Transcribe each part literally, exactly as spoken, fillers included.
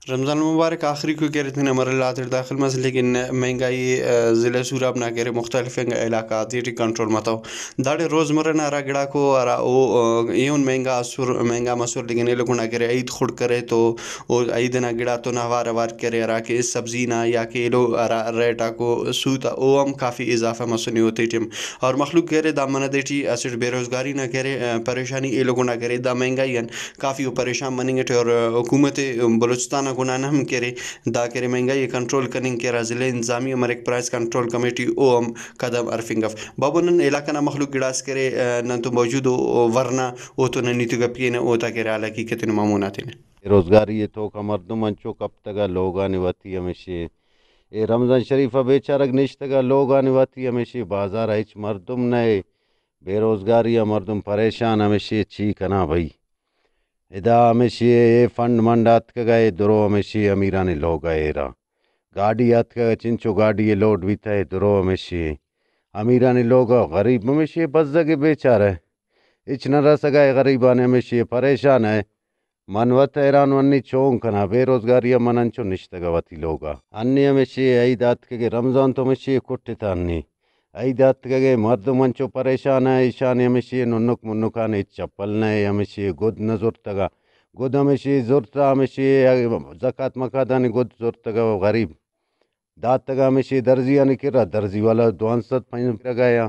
رمضان المبارک آخریکو کہ ارے تینا مرحلہ غاتیٹ داخل مس، لیکن مہنگائی، آ، ضلع سوراب نا کہ ارے مختلف انگا علاقہ غاتیٹی کنٹرول متو۔ داڑے روزمرہ نا ہرا گڑاکو ہرا او، آ، ایہن مہنگا ئسر، مہنگا مسر، لیکن ایلو کنڈا کہ ارے عید خڑک ارے تو او عید ئنا گڑاتون اوار اوار کہ ارے ہراکہ سبزی نا یا کہ ایلو ہرا ریٹ آکو سوت آ او ہم کافی اضافہ مسنے اوتیٹی ہم۔ اور مخلوق کہ ارے دا منہ دے ٹی اسٹ بے روزگاری نا کہ ارے، آ، پریشانی ایلو کنڈا کہ ارے دا مہنگائی آن کافی او پریشان مننگ ٹی اور حکومت بلوچستان نا کنڈا ہم کہ ارے دا کہ ارے مہنگائی ءِ کنٹرول کننگ کہ ہرا ضلع انتظامیہ مریک پرائس کنٹرول کمیٹی او ہم قدم ہرفنگ اف۔ بابو نن علاقہ نا مخلوق گڑاس کہ ارے، آ، نن تو موجود او، او ورنا اوتون نن ہیت و گپ کینہ اوتا کہ ارے حال حقیقت نما مون آ تینہ۔ بے روزگاری ءِ توکا مردم انچو کپتگہ لوگانے وتی ہمیشے اے رمضان شریف آ بیچارگ نشتگہ لوگانے وتی ہمیشے بازار آ ہچ مردم نئے۔ بے روزگاری آ مردم پریشان ہمیشے چی کنا بھئی۔ ادا ہمیشے اے فنڈ منڈ آتکگہ اے درو ہمیشے امیران لوگا ایرا۔ گاڈی آتکگہ چنچو گاڈی اے لوڈ بیتہ اے درو ہمیشے امیران لوگا غریب ہمیشے بزگ اے بیچارہ۔ ہچ نہ رسگہ اے غریبانے ہمیشے پریشان اے۔ من وت حیران انی چون کنا بے روزگاری آ من انچو نشتگہ وتی لوگا۔ انی ہمیشے عید آتکگہ رمضان تو ہمیشے کٹتہ انی۔ عید آتکگہ مردم انچو پریشان ء، ایشان ہمیشے ننک منکان ہچ چپل نئے، ہمیشے گد نہ زرتگا۔ گد ہمیشے زرتا ہمیشے زکات مکات آنے گد زرتگا غریب۔ داتگا ہمیشے درزی آنے کرا، درزی والا دوانسد پنجرگا یا۔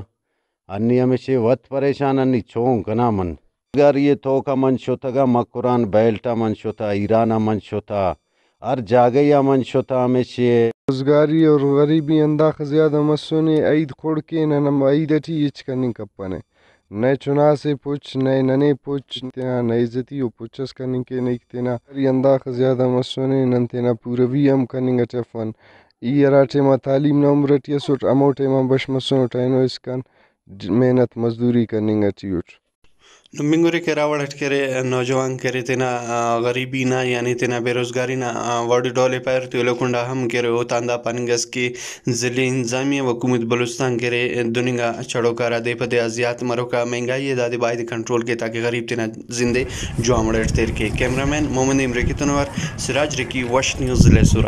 انی ہمیشے وت پریشان انی چون کنا من۔ روزگاری ء توکا من شتگا، مکران بیلٹ آ من شتا، ایران آ من شتا، ہر جاگہ آ من شتا ہمیشے۔ روزگاری اور غریبی ہنداخہ زیادہ مسنے، عید خڑکے نن ہم عید ٹی ہچ کننگ کپنہ۔ نئے چناسے پچ، نئے ننے پچ، تینا نئے عزتی و پچ اس کننگ کینہ تینا۔ غریبی ہنداخہ زیادہ مسنے، نن تینا پوروی ہم کننگ اٹی افن۔ ای ہرا ٹائما تعلیم نا عمر ٹی اسٹ، ہمو ٹائما بش مسنٹ اینو اسکان محنت مزدوری کننگ ٹی اٹ۔ نمبنگ اُرے کہ ہرا وڑ اٹ کہ ارے نوجوان کہ ارے تینا، آ، غریبی نا یعنی تینا بے روزگاری نا، آ، وڑ ڈول ءِ پاریر تو ایلو کنڈا ہم کہ ارے اوتان دا پاننگ ئس کہ ضلع انتظامیہ و حکومت بلوچستان کہ ارے دن انگا چڑوکا ہرا دے پہ دے آ زیات مروکا مہنگائی ءِ دادے باید کنٹرول کے تاکہ غریب تینا زند ءِ جوان وڑ اٹ تیر کے۔ کیمرہ مین محمد امریکی تون اوار سراج رکی، وش نیوز، ضلع سوراب۔